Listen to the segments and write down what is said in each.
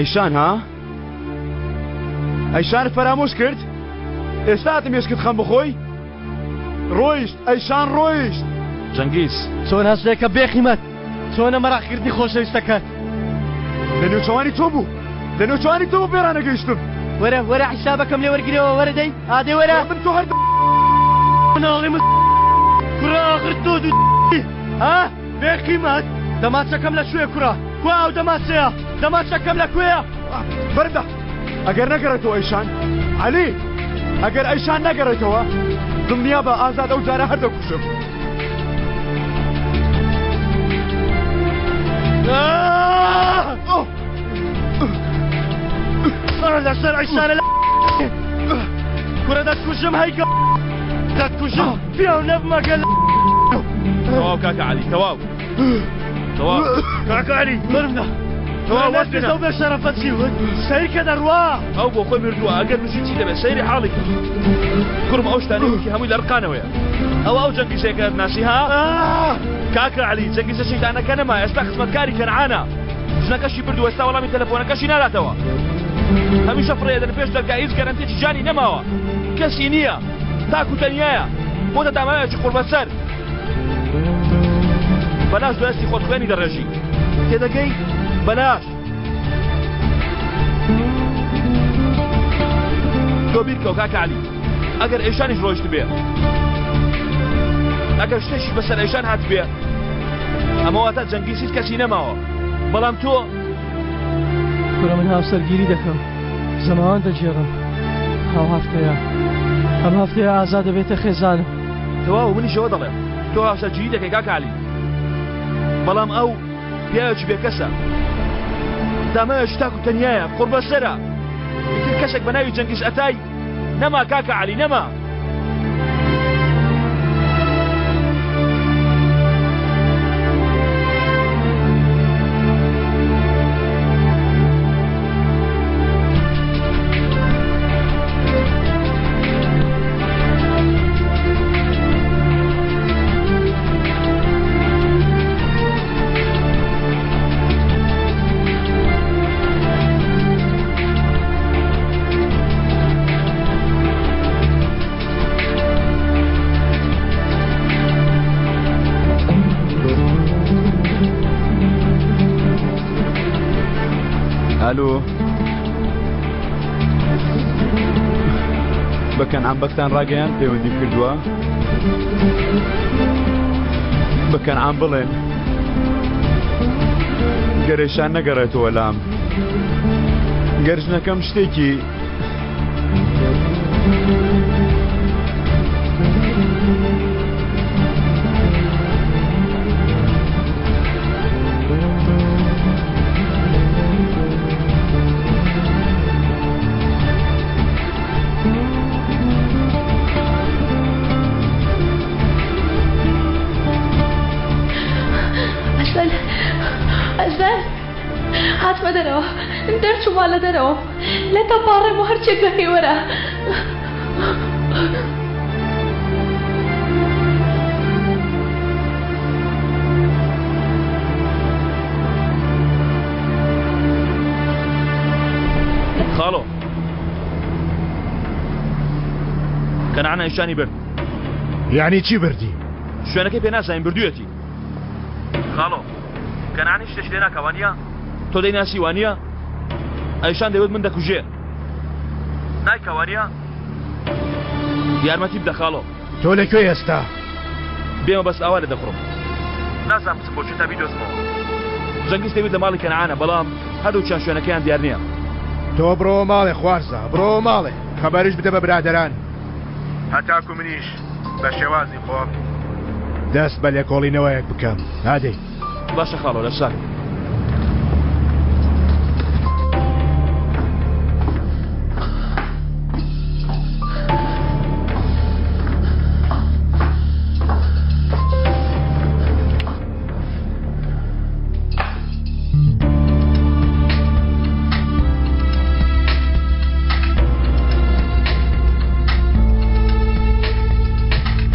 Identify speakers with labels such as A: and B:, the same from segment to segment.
A: ئەیشان ها؟ ئەیشانت فەرامۆش کرد؟ ئێستا هاتم مێشکت خەم بخۆی؟ ڕۆیشت ئەیشان ڕۆیشت.
B: جەنگیز.
C: چۆن هەستێکە بێقیمەت چۆنە مەراقکردنی خۆشەویستەکەت.
A: لە نێوچەوانی تۆ بوو لە نێوچەوانی تۆ بوو پێڕانەگەیشتم.
C: وەرە وەرە حیسابەکەم لێ وەرگرەوە وەرە دەی ئادەی وەرە.
A: من تۆ هەر
C: مناڵی من کوڕە ئاخر تۆ دوو ها بێقیمەت دەمانچەکەم لە کوێ کوڕە کوا ئەو دەمانچەیە دەمانچەکەم لە کوێیە؟
A: بەردە ئەگەر نەگەڕێتەوە ئەیشان عەلی ئەگەر ئەیشان نەگەڕێتەوە دڵنیا بە ئازاد ئەو جارە هەر دەکوژم.
C: لەسەر ئەیشانە لە کوڕە دەتکوژم هەیکە دەتکوژم پیاو نەبمەگە لە
B: تەواو کاکە عەلی تەواو تەواو
C: کاکە عەلی مەرمدا تەواو وەرگرە بێ شەرەفە چی وت سەیر کە دەڕوا
B: ئەو بۆ خۆی مردووە ئەگەر بژی چی دەبێت سەیری حاڵی کرد کوڕم ئەو شتانەی وتی هەمووی لە ڕقانەوەیە ئەوە ئەو جەنگیزەیەکە ناسی ها کاکە عەلی جەنگیزە شەیتانەکە نەما ئێستا خزمەتکاری کەنعانە ژنەکەشی بردووە ئێستا وەڵامی تەلەفۆنەکەشی ناداتەوە هەمیشە فڕێدەن پێش دەرگا هیچ گەرەنتێکی ژیانی نەماوە کەسی نییە تاکو تەنیایە بۆتە داماوێکی قوڕبەسەر بەلاش دەستی خۆت خوێنی دەڕێژی تێدەگەی بەلاش تۆ بیرکەوە کاکە عەلی ئەگەر ئەیشانیش ڕۆیشتبێ ئەگەر شتێکیش بەسەر ئەیشان هاتبێ ئەمە واتە جەنگیز هیچ کەسی نەماوە بەڵام تۆ
C: کورە من هاوسەرگیری دەکەم زەماوەند دەگێڕم ئەو هەفتەیە ئەم هەفتەیە ئازاد دەبێتە خێزانم.
B: تەواو منیش ئەوە دەڵێم تۆ هاوسەرگیری دەکەی کاکە عەلی بەڵام ئەو پیاوێکی بێکەسە داماوێکی تاک و تەنیایە قوڕبەسەرە ئیتر کەسێک بە ناوی جەنگیز ئەتای نەما کاکە عەلی نەما.
A: ئالۆ بە کەنعان بەگتان ڕاگەیان پەیوەندیم کردووە بە کەنعان بڵێن گەرێشان نەگەڕێتەوە لام گەر ژنەکەم شتێکی
D: ئەسەل ئەسەل هاتمە دەرەوە دەرچوومە لە دەرەوە لە تەپاڕێم و هەرچێک دەکەی وەرە.
B: خاڵۆ کەنعان ئەیشانی برد.
E: یعنی چی بردی؟
B: شوێنەکەی پێ نازانین بردوویەتی. خاڵۆ کەنعان هیچ شتێکی لێ ناکا وانییە؟ تۆ دەیناسی وانییە؟ ئەیشان دەیوت من دەکوژێ. نایکا وانییە؟ یارمەتی بدە خاڵۆ.
E: تۆ لە کوێی ئێستا؟
B: بێمە بەس ئاوا لێ دەخوڕم. نازانم بچم بۆ کوێ تا بیدۆزمەوە. جەنگیز دەیوت لە ماڵی کەنعانە بەڵام هەردووکیان شوێنەکەیان دیار نییە.
E: تۆ بڕۆوە ماڵێ خوارزا، بڕۆوە ماڵێ، خەبەریش بدە بە برادەران. هەتاکو منیش بە شێوازی خۆم دەست بە لێکۆڵینەوەیەک بکەم. ئادەی.
B: باشە خاڵۆ لە شار.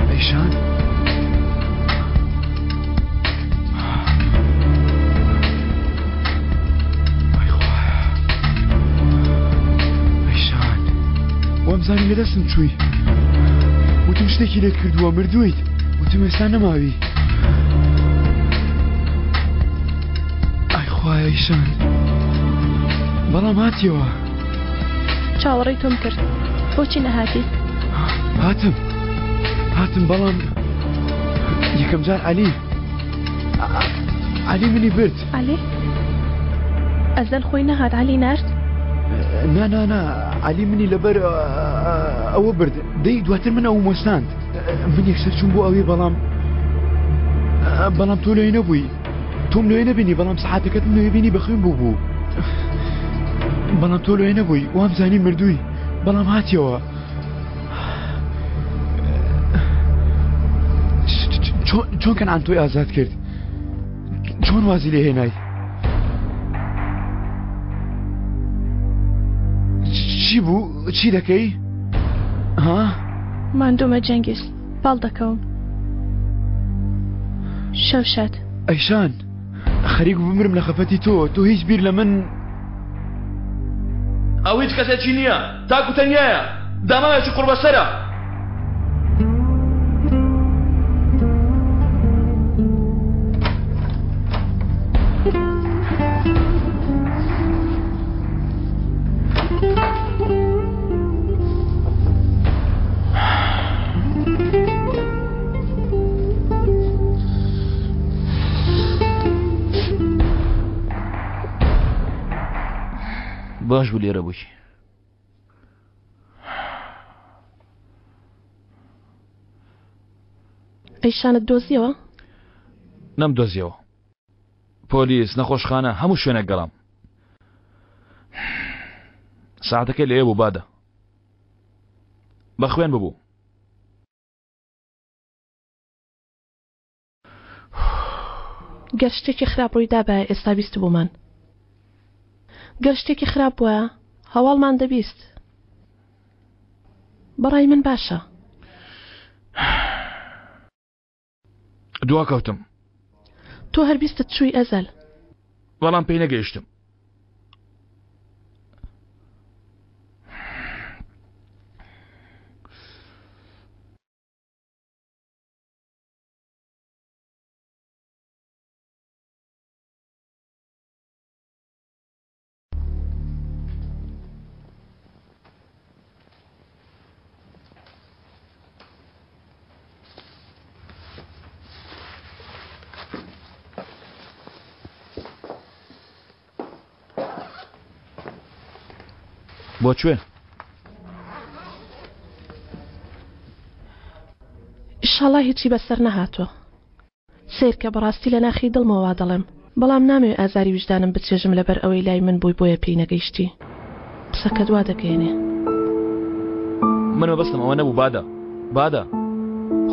A: ئەیشان؟ زانی لە دەستم چووی. وتم شتێکی لێت کردووە، مردوویت. وتم ئێستا نەماوی. ئای خوایە ئیشان. بەڵام هاتیەوە.
D: چاوەڕێی تۆم کرد. بۆچی نەهاتی؟
A: هاتم. هاتم بەڵام یەکەم جار عەلی عەلی منی برد.
D: عەلی؟ ئەزەل خۆی نەهات عەلی نارد؟
A: نا نا نا عەلی منی لەبەر ئەوە برد دەی دواتر من ئەوم وەستاند من یەکسەر چووم بۆ ئەوێ بەڵام بەڵام تۆ لێی نەبووی تۆم لێ نەبینی بەڵام سەعاتەکەت من لێ بینی بەخوێن بوو بوو بەڵام تۆ لێ نەبووی وام زانی مردووی بەڵام هاتیەوە چۆن کەنعان تۆی ئازاد کرد چۆن وازی لێ هێنای؟ چی بوو؟ چی دەکەی؟ ها؟
D: ماندوومە جەنگیز، پاڵ دەکەوم. شەو شاد.
A: ئەیشان، خەریک بوو بمرم لە خەفەتی تۆ، تۆ هیچ بیر لە من.
B: ئەو هیچ کەسێکی نییە، تاک و تەنیایە، داماوێکی قوڕبەسەرە. باش بوو لێرە بووی.
D: ئەیشانت دۆزیەوە؟
B: نەم دۆزیەوە. پۆلیس، نەخۆشخانە، هەموو شوێنێک گەڕام. ساعتەکەی لەوێ بوو بادە. بە خوێن ببوو.
D: گەر شتێکی خراپ ڕووی دابایە ئێستا بیستبوومان. گەر شتێکی خراپ بوایە هەواڵمان دەبیست. بەڕای من باشە.
B: دواکەوتم.
D: تۆ هەر بیستت چووی ئەزەل.
B: بەڵام پێی نەگەیشتم. بۆ کوێ؟
D: ئیشاڵا هیچی بەسەر نەهاتووە. سەیرکە بەڕاستی لە ناخی دڵمەوە وا دەڵێم بەڵام نامەوێ ئازاری ویژدانم بچێژم لەبەر ئەوەی لای من بووی بۆیە پێی نەگەیشتی قسەکەت وا دەگەیەنێ.
B: من مەبەستم ئەوە نەبوو بادە بادە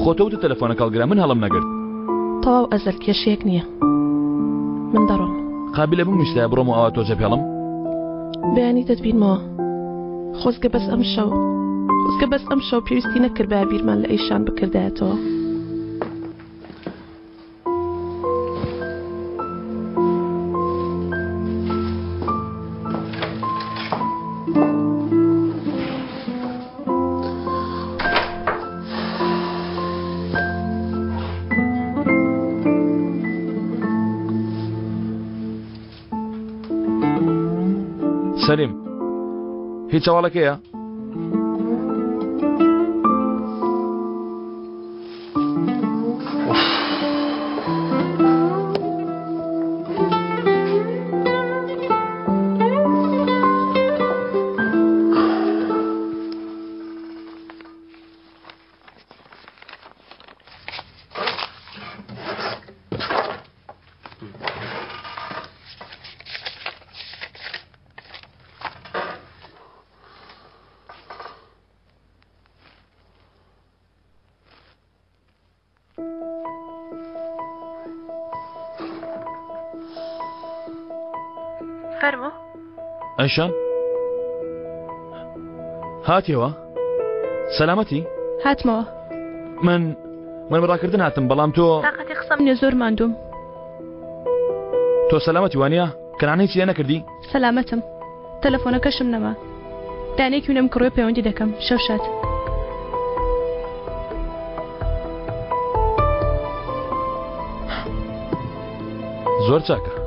B: خۆ تۆ وتت تەلەفۆنەکە هەڵگرە من هەڵم نەگرت.
D: تەواو ئەزەل کێشەیەک نییە من دەڕۆم.
B: قابیلە بمویستایە بڕۆم و ئاوا تۆ جێبهێڵم؟
D: بەیانی دەتبینمەوە. خۆزگە بەس ئەمشەو خۆزگە بەس ئەمشەو پێویستی نەکردبایە بیرمان لە ئەیشان بکردایەتەوە.
B: سەلیم هیچ هەواڵەکەیە؟
D: فەرموو
B: ئەیشان هاتیەوە سەلامەتی
D: هاتمەوە
B: من من بەڕاکردن هاتم بەڵام تۆ
D: تاقەتی قسەم نیە زۆر ماندووم
B: تۆ سەلامەتی وانە کەنان هیچ لێ نەکردی
D: سەلامەتم تەلەفۆنەکەشم نەما. دانێکی نەم کڕێ پەیوەندی دەکەم شەو شاد.
B: زۆر چاکە.